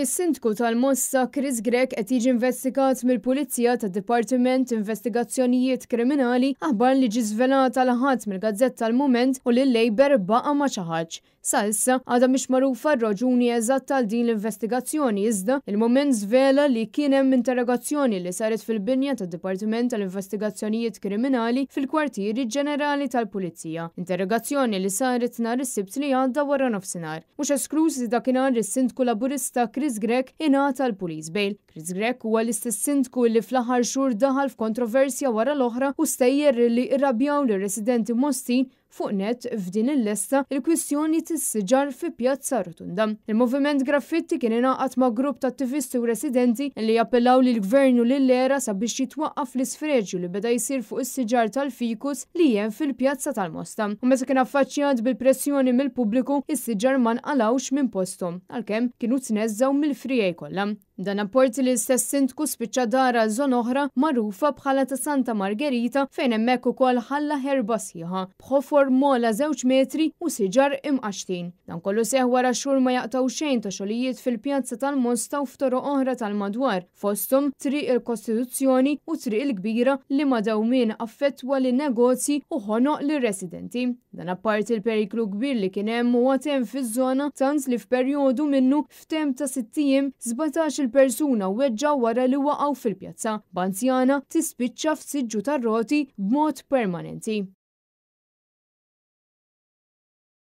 Is-Sindku tal-Mosta Chris Grech qed jiġi investigat mill-Pulizija tad-Dipartiment Investigazzjonijiet Kriminali, aħbar li ġie żvelata l-Ħadd mill-gazzetta Il-Mument u li l-Labour baqa' ma ċaħadx. Sa issa, għadha mhix magħrufa r-raġuni eżatta għal din l-investigazzjoni iżda Il-Mument żvela li kien hemm interrogazzjoni li saret fil-binja tad-Dipartiment tal-Investigazzjonijiet Kriminali fil-Kwartieri Ġenerali tal-Pulizija. Interrogazzjoni li saret nhar is-Sibt li għadda waranofsinhar. Mhux eskluż li dakinhar is-Sindku Laburista Chris Grech ingħata l-police bail. Chris Grech huwa l-istess Sindku li fl-aħħar xhur daħal f'kontroversja wara l-oħra u stejjer li rrabjaw lir-residenti Mostin fuq nett f'din il-lesta il-kwistjoni tis-siġar fi Pjazza Rotunda. Il-Moviment Graffitti kien ingħaqad ma' grupp ta' attivisti u residenti li jappellaw lill-Gvern u lill-ERA sabiex jitwaqqaf l-isfreġju li beda jsir fuq is-siġar tal-ficus li hemm fil-Pjazza tal-Mosta. U meta kien affaċċjat bil-pressjoni mill-pubbliku, is-siġar ma nqalgħux minn posthom, għalkemm kienu tneżżgħu mill-friegħi kollha. Dan apporti li l-istess Sindku spiċċa dar għal żona oħra magħrufa bħala ta' Santa Margherita fejn hemmhekk ukoll ħalla ħerba sħiħa, b'ħofor m'ogħla żewġ metri u siġar imqaxxtin. Dan kollu seħħ wara xhur ma jaqtgħu xejn ta' xogħlijiet fil-Pjazza tal-Mosta u f'toroq oħra tal-madwar, fosthom Triq il-Kostituzzjoni u Triq il-Kbira li ma dewmien affettwa lin-negozji u ħonoq lir-residenti. Dan apparti l-periklu kbir li kien hemm u għad hemm fiż-żona tant li f'perjodu minnu f'temp ta' sitt ijiem 17-il persuna weġġgħu wara li waqgħu fil-pjazza, b'anzjana tispiċċa f'siġġu tar-roti b'mod permanenti.